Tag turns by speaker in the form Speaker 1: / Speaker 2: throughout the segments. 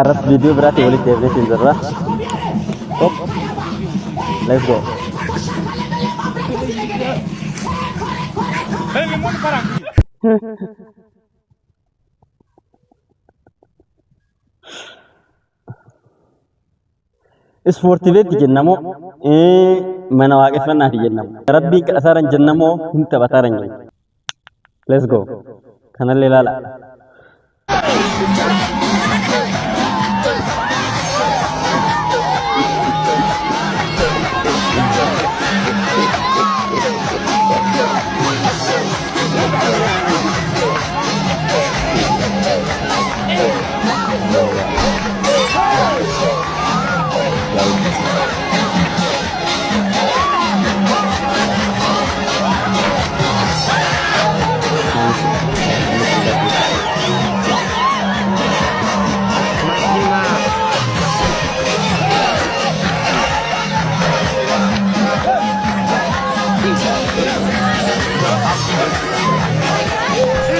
Speaker 1: Arras viidiyoo biraatiin walitti deebineetiin jirra. Hop. Let's go. Ispoortii beetti jennamoo mana waaqeffannaati jennamoo rabbiin kadhataaran jennamoo hin taphataaran jenna. Let's go. Kanallee ilaala.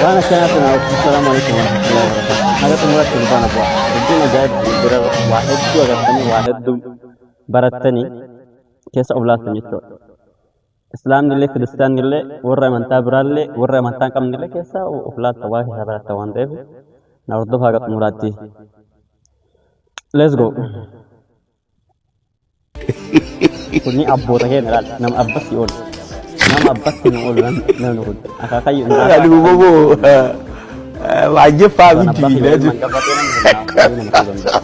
Speaker 1: Waan akkanaa kun assalaamu alaikum warahmatullahi wabarakatuh. Haga xumuraatti hin faana bu'a. Dubbiin ajaa'iba bira waa hedduu agartanii waa hedduu barattanii keessa of laaltan jechuudha. Islaamni illee kiristaanni illee warra amantaa biraallee warra amantaa hin qabne illee keessa of laalta waa keessaa baratta waan ta'eef na hordofaa haga xumuraatti. Let's go. Kuni abboota keenya laal nama abbatti oolu. Nama abbatti nu oolu namni kun akaakayyuu
Speaker 2: Ani bobo wagye fa
Speaker 1: waan
Speaker 2: bi
Speaker 1: abbaa
Speaker 2: di
Speaker 1: kiyya
Speaker 2: na
Speaker 1: ilmaan gabatee namni kun akaakayyuu nama ta'uu danda'a.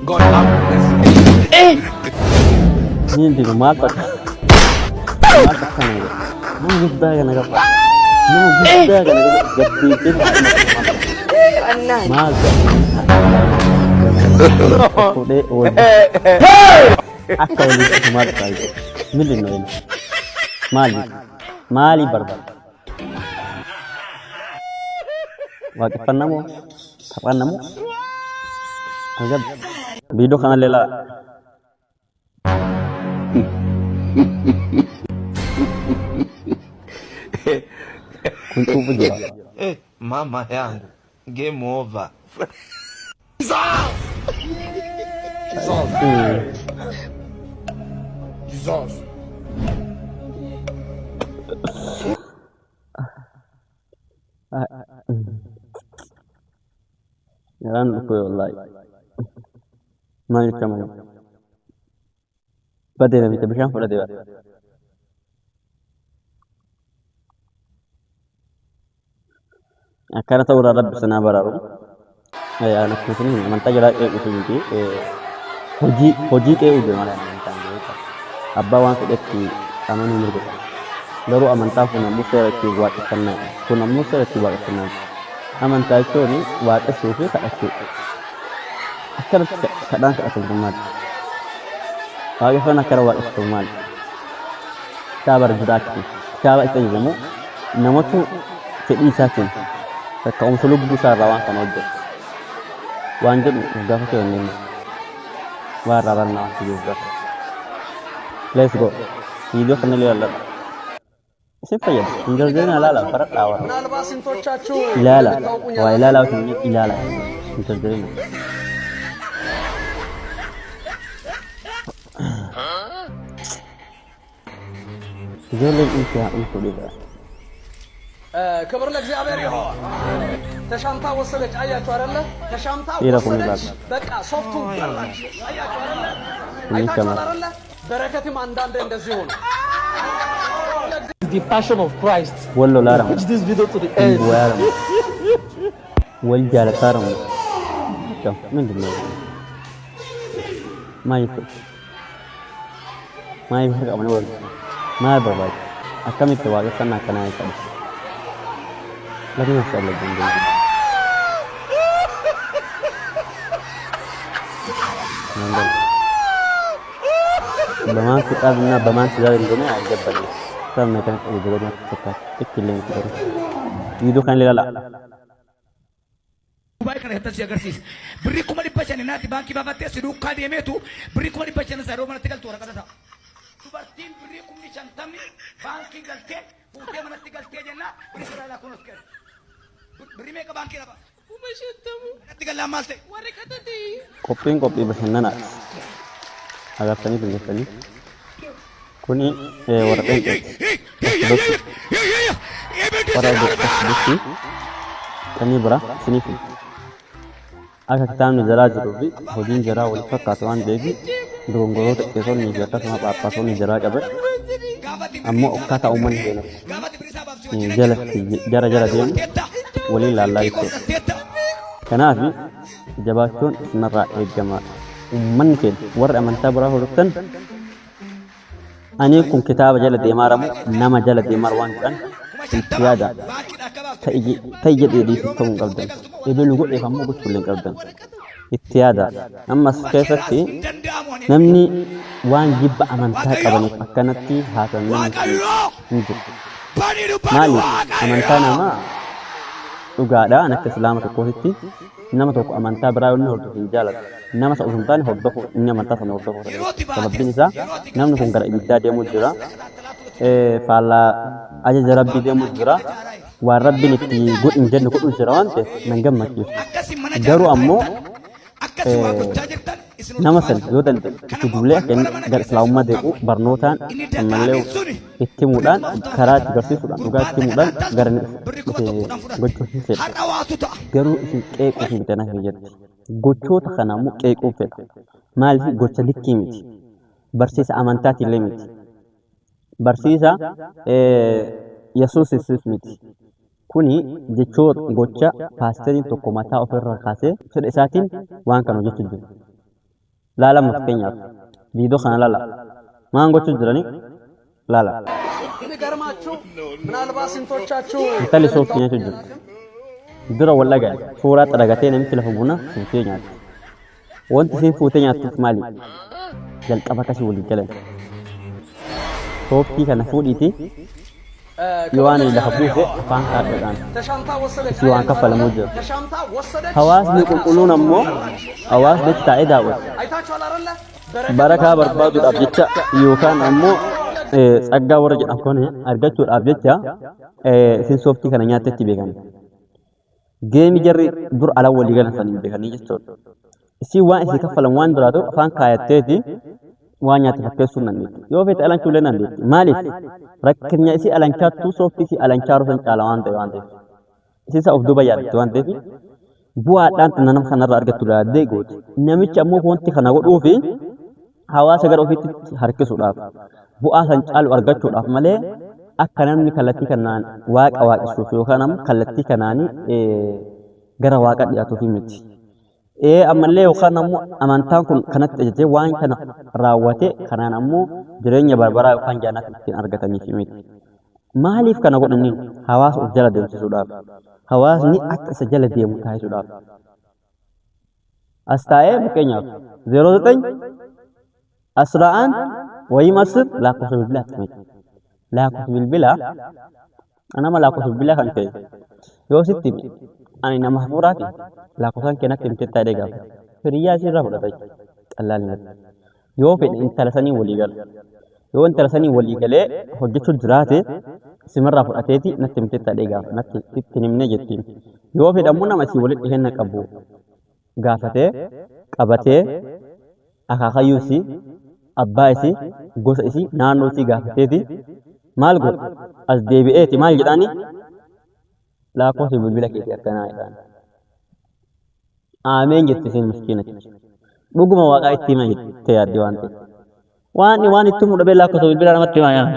Speaker 3: God have mercy.
Speaker 1: Niin digu maal takka maal takka na godhe nama guddaa kana gabba nama guddaa kana gabba gabbiitee maal fuudhee wal akka walii dhufu maal ta'a milli nu inni maali maalii barbaada waaqeffannaa moo taphannaa moo ajab viidiyoo kanallee laala. Kun cuuphu jira.
Speaker 3: Eh, mama yangu. Game over.
Speaker 1: Garaan dhukkube wallaahi. Maal jecha malee. Badee namicha bishaan fudhatee bara. Akkana ta'uurraa rabbi sanaa baraaru. Ani akkuma isin hime amantaa jalaa qeequufi miti. Hojii hojii qeequu jira malee amantaan beeka. Abbaa waan fedhetti amanuu mirga qaba. Garuu amantaan kun ammoo seera ittiin waaqeffannaa. Kun ammoo seera ittiin waaqeffannaa. Amantaa jechuun waaqessuu fi kadhachuu. Akkanatti kadhaan kadhatan kun maali? Waaqeffannaan akkana waaqeffatu maali? Kitaaba jiraachuu kitaaba itti ajajamu namatu fedhii isaatiin takka'umsa lubbuu isaa irraa waan kana hojjeta. Waan jedhu of gaafachuu dandeenya. Waa irraa barnaa waan jiruuf gaafata. Let's go. Viidiyoo kana illee ilaalladha. Isin fayyada. Hin jarjarina ilaala baradhaa warra.
Speaker 4: ምናልባት ስንቶቻችሁ
Speaker 1: Ilaala.
Speaker 4: እንደምታውቁኝ
Speaker 1: Waa
Speaker 4: አላውቅም።
Speaker 1: ilaalaa osoo hin jedhin ilaala. Hin jarjarina. Ijoolleen dhumti haa dhumtu dhiira.
Speaker 4: ክብር ለእግዚአብሔር ይሆን። ተሻምታ ወሰደች። አያችሁ አይደለ? ተሻምታ
Speaker 1: Dhiira kun
Speaker 4: ወሰደች።
Speaker 1: ilaala.
Speaker 4: በቃ ሶፍቱን በላች። አያችሁ አይደለ?
Speaker 1: Inni
Speaker 4: አይታችኋል
Speaker 1: shamara.
Speaker 4: አይደለ? በረከትም አንዳንዴ እንደዚህ ሆነ።
Speaker 5: The passion of Christ.
Speaker 1: Wal lolaa rama.
Speaker 5: Watch this video to the
Speaker 1: Hin
Speaker 5: end.
Speaker 1: bu'aa rama. Wal jaalataa rama. ምንድን ነው? Maal jechuudha? Maaliif harka qabanii wal maal barbaadu? Akkamitti waaqeffannaa akkanaa qabu? Lafni as dandeenye. በማን ፍቃድ እና በማን ትእዛዝ እንደሆነ አልገባኝም። Sabni kan qabu jiru natti fakkaata. Itti illee miti garuu. Viidiyoo kan ilaala.
Speaker 6: Dubaay kana keessatti si agarsiisa. Birrii 500,000 naatti baankii baafattee si duukaa deemeetu birrii 500,000 isaa yeroo manatti galtu waraqata ta'a. Dubartiin birrii 50,000 baankii galtee fuutee manatti galtee jennaa birrii federaalaa kun of kenna. Birrii meeqa baankii raba? 50,000. Natti gallaan maal ta'e? Waraqata ta'e.
Speaker 1: Qophiin qophii bashannanaati. Agartanii bilbiltanii. Kuni warra pheenxeeti. Ortodoksii. Warra Ortodoksii qanii bira isiniif akka kitaabni jaraa jiruu fi hojiin jaraa wal fakkaatu waan ta'eef dogongoroota qeesonnii fi akkasuma phaaphaasonni jaraa qaban ammoo akkaataa uummanni keenya jala jara jala deemu waliin laallaa jechuudha. Kanaaf jabaachuun isinirraa eegama. Uummanni keenya warri amantaa biraa hordoftan ani kun kitaaba jala deemaa ramu nama jala deemaa waan jedhan itti yaada. Ta'i jedhee dhiisuu ta'uu hin qabdan. Ebelu godheef ammoo gochuu illee hin qabdan. Itti yaada. Ammas keessatti namni waan jibba amantaa qabaniif akkanatti haasan namni hin jiru. Maaliif amantaa namaa dhugaadha an akka islaama tokkootitti nama tokko amantaa biraa yoo inni hordofu hin jaalatu. Nama sana osoo hin taane hordofu inni amantaa sana hordofu sababbiin isaa namni kun gara ibiddaa deemuu jira. Faallaa ajaja rabbii deemuu jira. Waan rabbiin itti godhi hin jenne godhuu jira waan ta'eef nan gammachiisu. Garuu ammoo nama san yoo danda'e itti duulee akka inni gara islaamummaa deebi'u barnootaan ammallee itti himuudhaan karaa itti barsiisuudhaan dhugaa itti himuudhaan gara inni dhufe gochuu hin fedha. Garuu isin qeequuf miti ana fayyaddi. Gochoota kana immoo qeequu fedha. Maaliif gocha likkii miti. Barsiisa amantaatillee miti. Barsiisa Yesuusis miti. Kuni jechoota gocha paasteriin tokko mataa ofirraa kaasee fedha isaatiin waan kana hojjechuu jiru. Laalama fakkeenyaaf viidiyoo kana laala. Maan gochuu jirani laala.
Speaker 4: የሚገርማችሁ ምናልባት ስንቶቻችሁ
Speaker 1: Intalli sooftii nyaachuu jirti. Dura wal dhagaye suuraa xaragatee namichi lafa buna fuutee nyaatti. Wanti isheen fuutee nyaattuuf maali? Jalqaba akkasii walii galan. Sooftii kana fuudhiiti yoo waan lafa buuse afaan kaadhuudhaan
Speaker 4: ተሻምታ ወሰደች።
Speaker 1: isii waan kaffalamuu jira.
Speaker 4: ተሻምታ ወሰደች።
Speaker 1: Hawaasni qulqulluun ammoo hawaasni achi taa'ee daawwata.
Speaker 4: አይታችኋል አይደለ?
Speaker 1: Barakaa barbaaduudhaaf jecha yookaan ammoo tsaggaa warra jedhan kun argachuudhaaf jecha isin sooftii kana nyaattetti beekan. Geemi jarri dur ala walii galan saniin beekanii jechuudha. Isin waan isii kaffalan waan jiraatu afaan kaayatteeti waan nyaate fakkeessuu hin dandeetti. Yoo feete alanchuu illee dandeetti. Maaliif? Rakkina isii alanchaattuu sooftii isii alanchaaruu san caala waan ta'e waan ta'eef. Isii isa of duuba yaadatti waan ta'eef bu'aadhaan nama kanarraa argattu yaaddee gooti. Namichi ammoo wanti kana godhuufi hawaasa gara ofiitti harkisuudhaaf bu'aa san caalu argachuudhaaf malee akka namni kallattii kanaan waaqa waaqessuuf yookaan ammoo kallattii kanaan gara waaqa dhiyaatuuf miti. Ammallee yookaan ammoo amantaan kun kanatti ajajee waan kana raawwate kanaan ammoo jireenya barbaraa yookaan jannata ittiin argataniif miti. Maaliif kana godhanii? Hawaasa of jala deemsisuudhaaf. Hawaasni akka isa jala deemu taasisuudhaaf. As taa'ee fakkeenyaaf 09 11 ወይም 10 lakkoofsa bilbilaa akkamitti? Lakkoofsa bilbilaa nama lakkoofsa bilbilaa kan ta'e yoo sitti hime ani nama hafuuraati lakkoofsaan kee natti himtee taa'ee gaafa hiriyyaa isii irraa fudhata jechuudha. Qallaalinatti. Yoo fedhe intala sanii walii gala. Yoo intala sanii walii galee hojjechuu jiraate simarraa fudhateeti natti himtee taa'ee gaafa natti itti himnee jettiin. Yoo fedhe ammoo nama isii walitti dhiheenya qabu gaafatee qabatee akaakayyuu isii abbaa isii gosa isii naannoo isii gaafateeti maal godha as deebi'eeti maal jedhaani lakkoofsa bilbila keetii akkanaa jedhaan. Aameen jette isheen miskiinatti. Dhuguma waaqaa itti hima jettee yaaddi waan ta'eef. Waan waan itti himu dhabee lakkoofsa bilbilaa namatti himaa yaa.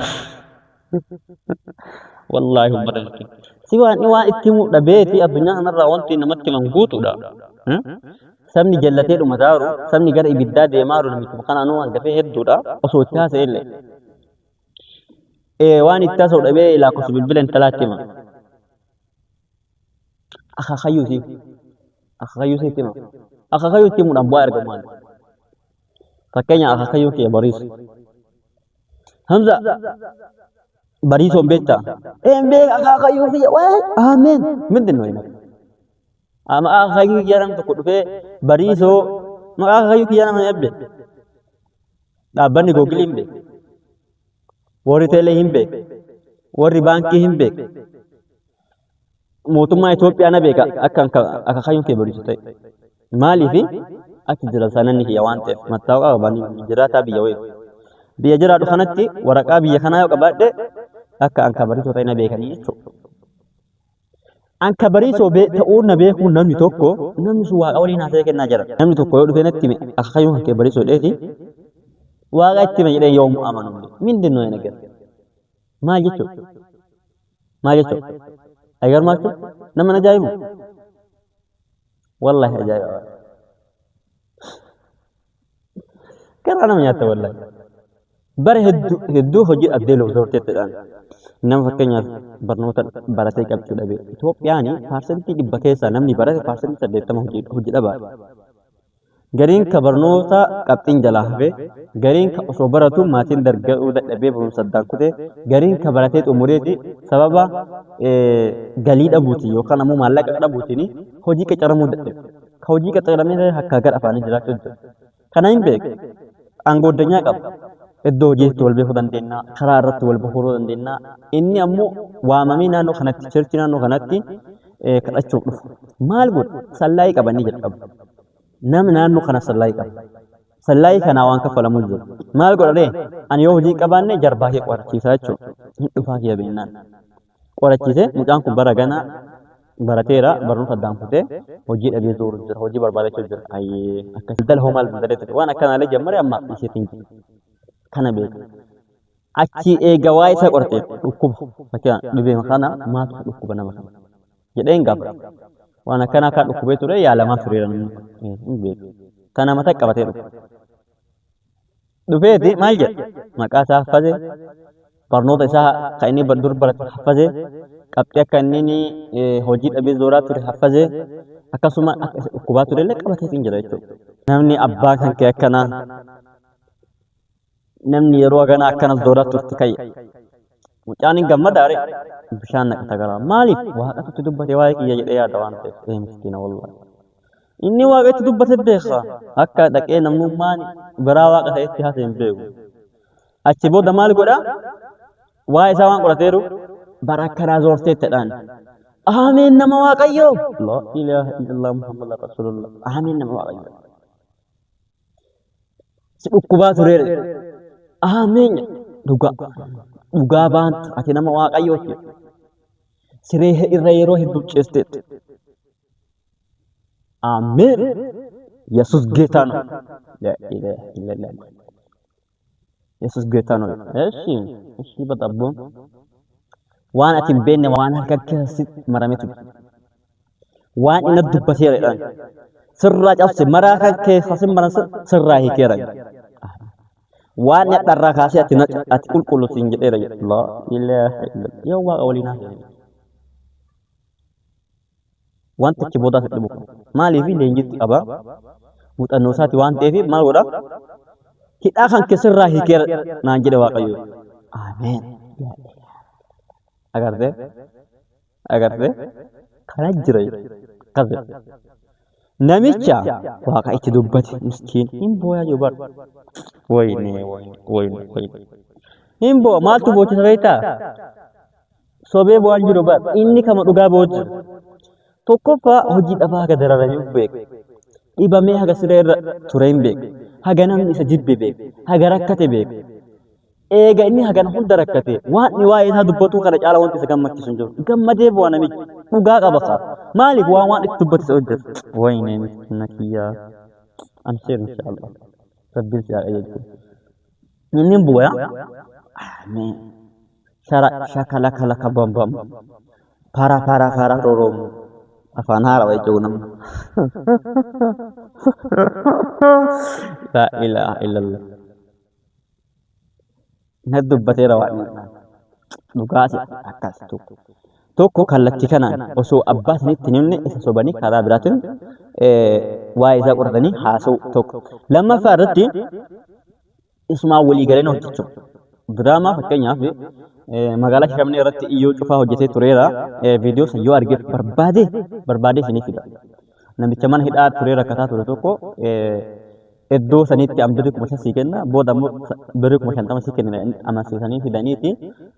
Speaker 1: Wallaahi uummata miskiina. Si waan waan itti himu dhabeeti addunyaa kanarraa wanti namatti himan guutuudha. Sabni jallatee dhumataaru, sabni gara ibiddaa deemaaru namichuma kanaanuu hangafee hedduudha. Osoo itti haasa'e illee. Waan itti haasa'u dhabee lakkoofsa bilbila intalaatti hima. Akaakayyuu isii. Akaakayyuu isii itti hima. Akaakayyuu itti himuudhaan bu'aa argamu maali? Fakkeenya akaakayyuu kee bariisu. Hamza bariisoon beektaa? Een beeka akaakayyuu kiyya waay ameen. Mindin ነው inni? Maqaa akaakayyuu kiyya namni tokko dhufee bariisoo maqaa akaakayyuu kiyya nama hin beeku. Dhaabbanni googilii hin beeku. Warri teelee hin beeku. Warri baankii hin beeku. Mootummaa Itoophiyaa na beeka akka akaakayyuun kee bariisu ta'e. Maaliif achi jira sananni kiyya waan ta'eef mattaawaqaa qabanii jiraataa biyya wayii. Biyya jiraadhu kanatti waraqaa biyya kanaa yoo qabaadhe akka an ka bariisoo ta'e na beekanii jechuudha. An ka bariisoo ta'uu na beekuu namni tokko namni sun waaqa waliin haasa'ee kennaa jira. Namni tokko yoo dhufee natti hime akaakayyuun kan kee bariisoo dheeti waaqa itti hime jedhee yoomuu amanu. Mindin noo hin Maal jechuudha? Maal jechuudha? Aygarmaachuu? Nama hin ajaa'ibu? Wallahi ajaa'iba. Garaa nama nyaatta wallahi. Bara hedduu hedduu hojii dhabdee loogsoorteettidhaan. Nama fakkeenyaaf barnoota baratee qabxii dhabe. Itoophiyaan 100% keessaa namni barate 80% hojii dhabaa. Gariin ka barnoota qabxiin jalaa hafe, gariin ka osoo baratu maatiin darga'uu dadhabee barumsa addaan kute, gariin ka baratee xumureeti sababa galii dhabuutiin yookaan ammoo maallaqa dhabuutiin hojii qacaramuu dadhabe. Ka hojii qacaramee hakkaa gara afaanii jiraachuu jira. Kana hin beeku. Aangooddanyaa qaba. Iddoo hojiitti wal beekuu dandeenya, karaa irratti wal beekuu dandeenya. Inni ammoo waamamee naannoo kanatti, church naannoo kanatti kadhachuuf dhufa. Maal godha? Sallaayii qabanii jalqaba. Namni naannoo kana sallaayii qaba. Sallaayii kanaa waan kaffalamu jiru. Maal godha ree? Ani yoo hojii hin qabaanne jarbaa kee qorachiisaa jechuudha. Hin dhufaa kiyya beennaan. Qorachiisee mucaan kun bara ganaa barateera barnoota addaan kutee hojii dhabee zooru jira. Hojii barbaadachuu jira. Ayyee akkas daldala hoo maal daldalee ture. Waan akkanaalee jammare ammaaf dhiiseetiin jira. Kana beeka. Achii eega waa isa qorte dhukkuba. Fakkeenyaaf dhibee kana maaltu dhukkuba nama kana? Jedheen gaafata. Waan akkanaa kan dhukkubee ture yaalamaa tureera namni kun. Hin beeku. Kana mata qabatee dhufe. Dhufeeti maal jedha? Maqaa isaa haffaze, barnoota isaa kan inni dur barate haffaze, qabxii akka inni hojii dhabee zooraa ture haffaze, akkasuma akka isa dhukkubaa ture illee qabateetiin jira jechuudha. Namni abbaa kan kee akkanaa namni yeroo haganaa akkana zooraa turte kayya. Mucaan hin gammadaa ree? Bishaan naqata garaa. Maaliif? Waaqatu itti dubbate waa'ee kiyya jedhee yaada waan ta'eef. Ee miskiina wallahi. Inni waaqa itti dubbate beeka. Akka dhaqee namnummaan biraa waaqa ta'etti haasa'e hin beeku. Achi booda maal godha? Waa'ee isaa waan qorateeru bara akkanaa zoorteettadhaan. Aameen nama Waaqayyoo. Laa ilaaha illallah Muhammad Rasulullah. Aameen nama Waaqayyoo. Si dhukkubaa tureera. Aameen dhugaa. Dhugaa baantu ati nama Waaqayyooti. Siree irra yeroo hedduu ciisteetti. Aameen. Yesus ጌታ ነው። ላ ኢላሃ ኢለላህ Yesus ጌታ ነው። እሺ እሺ በጣም waan ati hin beekne waan harka keessatti marametu jira. Waan inni dubbateera jedhan. Sirraa cabse maraa kan keessa si maran sirraa hiikeera. Waan dharraa kaasee ati ati qulqullu siin jedheera jedha. Laa ilaaha illallah. Yoo waaqa waliin haasa'e. Wanta achi boodaa si dhibu. Maaliif leenjitti qaba? Muuxannoo isaati waan ta'eef maal godha? Hidhaa kan keessirraa hiikeera naan jedhe Waaqayyo. Ameen. Agartee? Agartee? Kana jira akkas jedha. Namicha waaqa itti dubbate miskiin hin booyaa jiru bara. Wayne wayne wayne wayne. Hin boo'a maaltu boochisa beektaa? Sobee boo'aan jiru bara. Inni kama dhugaa boo'u jira. Tokkoffaa hojii dhabaa haga dararamee of beeka. Dhibamee haga siree irra ture hin beeku. Haga namni isa jibbe beeka. Haga rakkate beeka. Eega inni hagana hunda rakkate waan inni waa'ee isaa dubbatuu kana caala wanti isa gammachiisu hin jiru. Gammadee bu'a namichi. Dhugaa qaba kaa. Maaliif waan waan itti dubbate isa hojjeta. Wayne miskiina kiyyaa. Amsheer inshaallah. Rabbiin si haa qajeelchu. Inni hin bu'a. Ameen. Shara shakala kala kabam bam. Para para para rorom. Afaan haarawa jechuun nama. Laa ilaaha illallah. Na dubbateera waan dhugaas akkas tokko. Tokko kallattii kanaan osoo abbaa sanitti hin himne isa sobanii karaa biraatiin waa'ee isaa qoratanii haasa'u tokko. Lammaffaa irratti isumaan walii galanii hojjechuu. Diraamaa fakkeenyaaf magaalaa Shashamannee irratti iyyoo cufaa hojjetee tureera. Viidiyoo san yoo argeef barbaade barbaadee isinii fida. Namicha mana hidhaa turee rakkataa ture tokko Iddoo sanitti an birrii 5,000 sii kenna booda ammoo birrii 50,000 sii kenna amansiisanii fidaniiti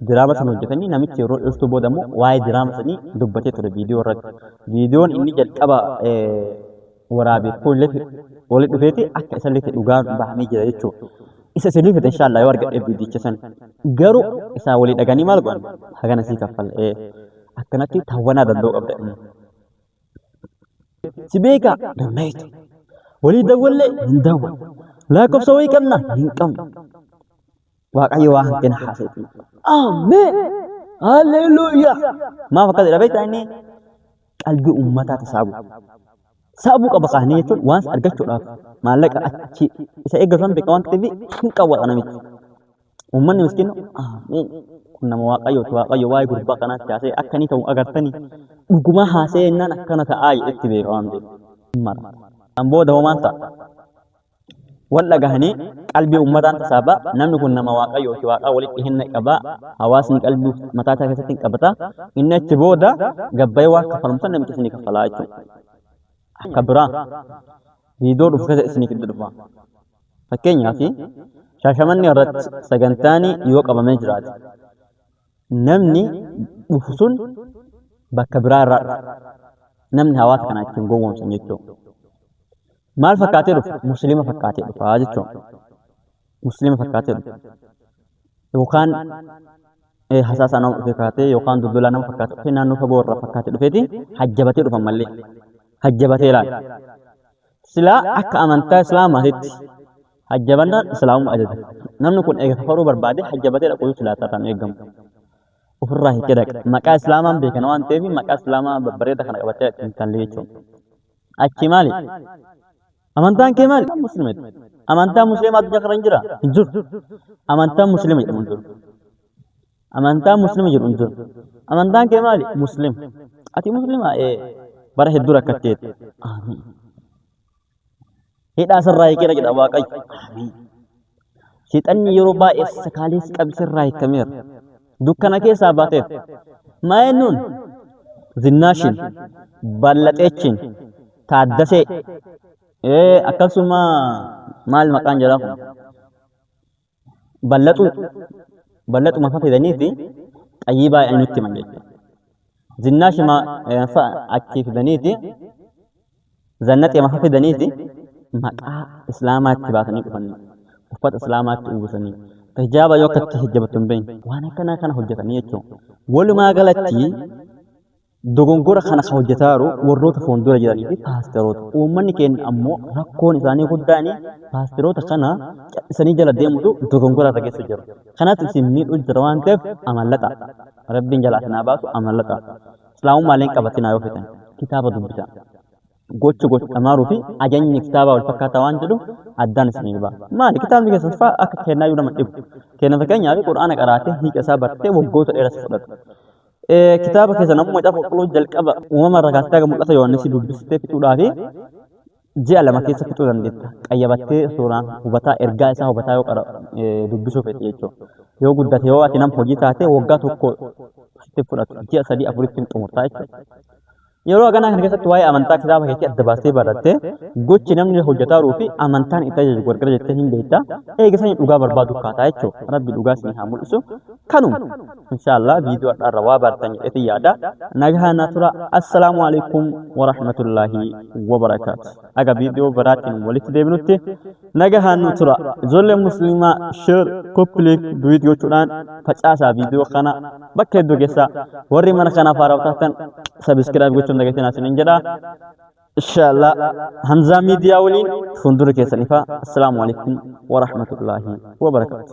Speaker 1: diraama sana hojjetanii namichi yeroo dheertuu booda ammoo waa'ee diraama sanii dubbatee ture viidiyoo irratti. Viidiyoon inni jalqaba waraabe kun walitti dhufeeti akka isa illee dhugaan bahamee jira jechuudha. Isa isinii fida inshaallah yoo argadhe viidiyicha sana. Garuu isaa walii dhaganii maal godhan hagana sii kaffala akkanatti tawwanaa danda'uu qabda inni. Si beekaa hin beektu. Walii dawwallee hin dawwan. Lakkoofsa wayii qabna hin qabnu. Waaqayyo waa hanqina haasa'e. Ameen. Haleluuyaa. Maaf akkas jedha beektaa inni qalbii uummataa tasaabu. Saabuu qaba kaanii jechuun waan argachuudhaaf maallaqa achi isa eeggatu san beeka waan ta'eef hin qawwata namichi. Uummanni miskiin ameen kun nama waaqayyooti waaqayyo waa'ee gurbaa kanaatti haasa'e akka inni ta'u agartanii dhugumaa haasa'e jennaan akkana ta'aa jedhetti beeka waan ta'eef. Mara. Kan booda hoo maal ta'a? Wal dhagahanii qalbii uummataan tasaaba namni kun nama waaqayyooti waaqaa walitti hinna qaba hawaasni qalbii mataa isaa keessatti hin qabata inni achi booda gabbayee waan kafalamu san namichi isinii kaffalaa jechuudha. Akka biraa viidiyoo dhufu keessa isinii fidde dhufa. Fakkeenyaaf Shaashamannee irratti sagantaan yoo qabamee jiraate namni dhufu sun bakka biraa irraa dhufa. Namni hawaasa kana ittiin gowwoomsan jechuudha. Maal fakkaatee dhufa? Musliima fakkaatee dhufa jechuudha. Musliima fakkaatee dhufa. Yookaan hasaasaa nama dhufe kaatee yookaan duldulaa nama fakkaatee dhufe naannoo fagoo irraa fakkaatee dhufeeti hajjabatee dhufa mallee. Hajjabatee ilaala. Silaa akka amantaa Islaamaatitti hajjabannaan Islaamummaa ajaja. Namni kun eega kafaruu barbaade hajjabatee dhaquu silaa irraan eegamu. Ofirraa hiikee dhaqa. Maqaa Islaamaan beekana waan ta'eef maqaa Islaamaa babbareeda kana qabatee hin talle jechuudha. Achi maali? Amantaan kee maali? Musliima. Amantaa Musliimaa addunyaa kana hin jira? Hin jiru. Amantaan Musliima jedhamu hin jiru. Amantaan Musliima jedhu hin jiru. Amantaan kee maali? Musliima. Ati Musliima ee bara hedduu rakkatteetti. Aamiin. Hidhaa sirraa hiikeera jedha Waaqayyo. Aamiin. Seexanni yeroo baay'ee sakaalee si qabe sirraa hiikameera. Dukkana keessaa baateef. Maa jennuun? Zinnaashin, Ballaxeechin, Taaddasee, akkasuma maal maqaan jedhaa kun? Ballaxuu, ballaxuma fa fidaniiti xayyibaa jedhanii nutti himan jechuudha. Zinnaashima fa achii fidaniiti zannaxeema fa fidaniiti maqaa islaamaa itti baasanii dhufan uffata islaamaatti uwwisanii hijaaba yoo akkatti hijjabattu hin beekne waan akkanaa kana hojjetanii jechuudha. Walumaa galatti Dogongora kana ka hojjetaaru warroota fuuldura jiranii fi paasteroota. Uummanni keenya ammoo rakkoon isaanii guddaan paasteroota kana callisanii jala deemutu dogongora irra geessu jiru. Kanatu isin miidhuu jira waan ta'eef amallaxa. Rabbiin jalaa isin haa baasu amallaxa. Islaamummaalee hin qabatinaa yoo feetan kitaaba dubbisaa. Gochi godhamaaruu fi ajajni kitaabaa wal fakkaataa waan jedhu addaan isinii ba'a. Maali kitaabni keessan fa'aa akka kennaa iyyuu nama dhibu. Kenna fakkeenyaaf qur'aana qaraatee hiika isaa bartee waggoota dheeraa si fudhata. Kitaaba keessan ammoo macaafa qulqulluu jalqaba uumama irraa kaastee haga mul'ata Yohaannis dubbistee fixuudhaaf ji'a 2 keessa fixuu dandeetta. Qayyabattee suuraan hubataa ergaa isaa hubataa yoo qara dubbisuu feete jechuudha. Yoo guddate yoo ati nama hojii taate waggaa tokko sitti fudhatu ji'a 3 4tti xumurtaa jechuudha. Yeroo haganaa kana keessatti waa'ee amantaa kitaaba keetii adda baastee barattee gochi namni hojjetaa jiruu fi amantaan itti ajaju gargar jettee hin beekta. Eega sanii dhugaa barbaadu kaataa jechuudha. Rabbi dhugaa isin haa mul'isu. Kanuma inshaallah viidiyoo har'aa irra waa baratan jedheetiin yaada. Nagahaa naa tura. Assalaamu alaikum warahmatullaahi wabarakaatu. Aga viidiyoo biraatiin walitti deebinutti nagahaan nu tura. Ijoolleen musliimaa share, copy link, duet gochuudhaan facaasaa viidiyoo kana bakka hedduu keessaa warri mana kanaaf haaraa taatan subscribe gochuun dagatinaa isiniin jedha. Inshallah Hamzaa Miidiyaa waliin fuuldura keessan ifa. Assalaamu alaikum warahmatullaahi wabarakaatu.